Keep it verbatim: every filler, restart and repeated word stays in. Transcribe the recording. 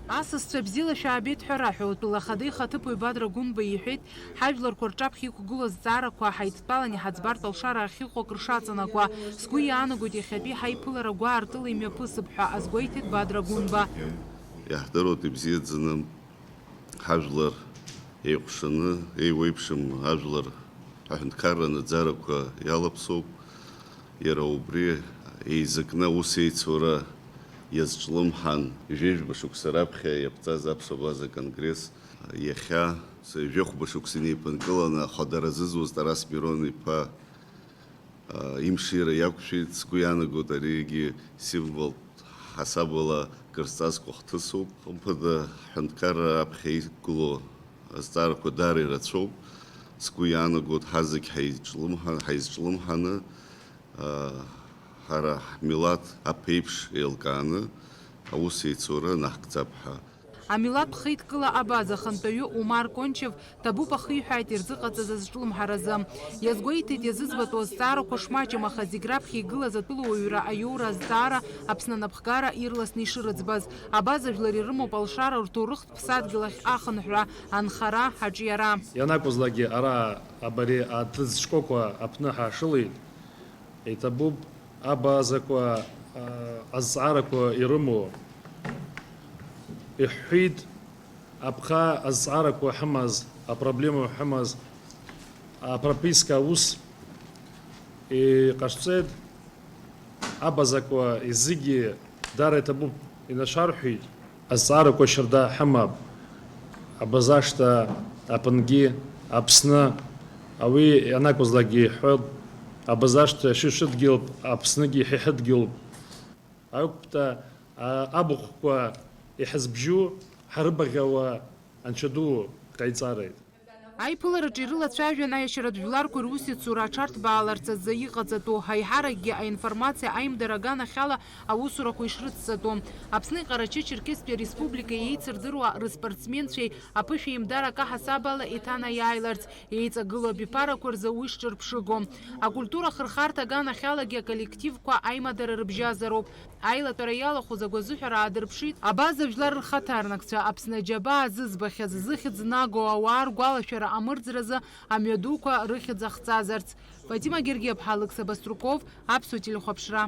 Асасцәа бзиала шәаабеит ҳәа раҳәа, утәыла ахада ихаҭыԥуаҩ Бадра Гәынба иҳәеит, ҳажәларқәа рҿаԥхьа иқәгылоу азҵаарақәа ҳаидтәалан иҳаӡбартә алшара ахьыҟоу акрышаҵанакуа, сгәы иаанагоит иахьатәи ҳаиԥылара гәаартыла имҩаԥысып ҳәа азгәеиҭеит Бадра Гәынба. Иаҳдыруеит ибзиаӡаны ҳажәлар еиҟәшаны, еиуеиԥшым ажәлар аҳәынҭқарра анаӡарақәа иалаԥсоуп. Иара убри еизакны аус еицура иазҿлымҳан, жәеижәба шықәса раԥхьа иаԥҵаз Аԥсуа Абаза Конгресс, иахьа жәохәба шықәса инеиԥынкыланы ахадара зызуз Тарас Мирон-иԥа имшира иақәшәеит, сгәы иаанагоит, аригьы символтә ҳасабала кыр зҵазкуа хҭысуп. Хымԥада, ҳҳәынҭқарра аԥхьа иқәгылоу азҵаарақәа даара ирацәоуп. Сгәы иаанагоит, ҳазегь ҳаиҿлымҳа-, ҳаизҿлымҳаны, аа, ҳара ҳмилаҭ аԥеиԥш еилкааны аус еицура анаҳгӡап ҳәа. Амилаҭтә хеидкыла Абаза ахантәаҩы Умар Кончев ҭабуп ахиҳәааит ирзыҟаҵаз азҿлымҳаразы. Иазгәеиҭеит, иазыӡбатәу азҵаарақәа шмаҷым, аха зегь раԥхьа игылаз атәылауаҩра аиоура азҵаара Аԥсны анапхгара ирласны ишырыӡбаз. Абаза жәлар ирымоуп алшара рҭоурыхтә ԥсадгьыл ахь ахынҳәра, анхара, аҿиара. Ианакәызлакгьы ара абари аҭыӡ шкәакәа аԥны ҳаашылеит. Иҭабуп абазақәа, а, азҵаарақәа ирымоу. Иҳәҳәеит, аԥха азҵаарақәа ҳамаз, апроблема ҳамаз, апрописка аус иҟашәҵеит. Абазақәа зегьы дара иҭабуп, инашәарҳәеит. Азҵаарақәа шьарда ҳамап. Абазашҭа Аԥынгьы, Аԥсны, уи ианакәызлакгьы иҳәоит, абазашҭа шәышәыдгьылп, Аԥсныгьы ҳа иҳадгьылуп. Аҩықәԥда, а, абыхәқәа иҳазбжьу ҳарыбаӷьауа Анцәа ду ҟаиҵареит. Аиԥылараҿы ирылацәажәан аиашьаратә жәларқәа русеицура аҽарҭбааларц азы иҟаҵатәу, аиҳаракгьы аинформациа аимдара аганахьала аусурақәа ишрыцҵатәу. Аԥсни Ҟарачы-Черкесктәи Республика еицырдыруа рыспортсменцәеи аԥышәеимдарак аҳасабала еиҭанаиааиларц еиҵагылоу абиԥарақәа рзы уи шҿырԥшыго. Акультура ахырхарҭа аганахьалагьы аколлективқәа аимадара рыбжьазароуп. Аилатәара иалахәыз агәазыҳәара аадырԥшит абаза жәлар рхаҭарнакцәа, Аԥсны аџьабаа зызбахьаз, зыхьӡ наго ауаа ргәалашәара амырӡразы амҩадуқәа рыхьӡ ахҵазарц. Фатима Гергиаԥҳа, Алықьса Баструков, Аԥсуа телехәаԥшра.